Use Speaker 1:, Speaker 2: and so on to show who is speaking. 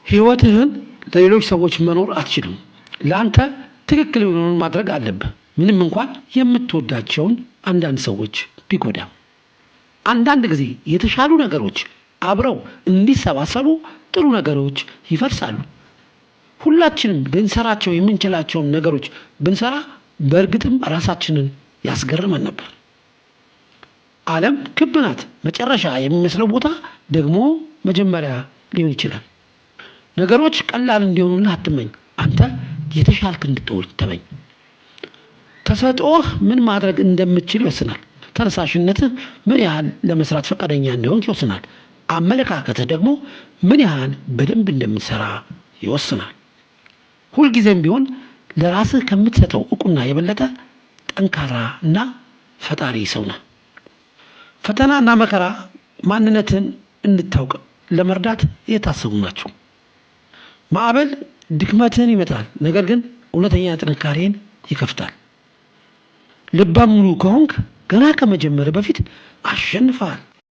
Speaker 1: ሕይወትህን ለሌሎች ሰዎች መኖር አትችልም። ለአንተ ትክክል የሆነውን ማድረግ አለብህ፣ ምንም እንኳን የምትወዳቸውን አንዳንድ ሰዎች ቢጎዳም። አንዳንድ ጊዜ የተሻሉ ነገሮች አብረው እንዲሰባሰቡ ጥሩ ነገሮች ይፈርሳሉ። ሁላችንም ልንሰራቸው የምንችላቸውን ነገሮች ብንሰራ በእርግጥም ራሳችንን ያስገርመን ነበር። ዓለም ክብ ናት። መጨረሻ የሚመስለው ቦታ ደግሞ መጀመሪያ ሊሆን ይችላል። ነገሮች ቀላል እንዲሆኑልህ አትመኝ። አንተ የተሻልክ እንድትሆን ተመኝ። ተሰጥኦህ ምን ማድረግ እንደምትችል ይወስናል። ተነሳሽነትህ ምን ያህል ለመስራት ፈቃደኛ እንደሆንክ ይወስናል። አመለካከትህ ደግሞ ምን ያህል በደንብ እንደምትሰራ ይወስናል። ሁልጊዜም ቢሆን ለራስህ ከምትሰጠው እውቅና የበለጠ ጠንካራ እና ፈጣሪ ሰው ነህ። ፈተና እና መከራ ማንነትን እንድታውቅ ለመርዳት የታሰቡ ናቸው። ማዕበል ድክመትህን ይመታል፣ ነገር ግን እውነተኛ ጥንካሬን ይከፍታል። ልበ ሙሉ ከሆንክ ገና ከመጀመርህ በፊት አሸንፈሃል።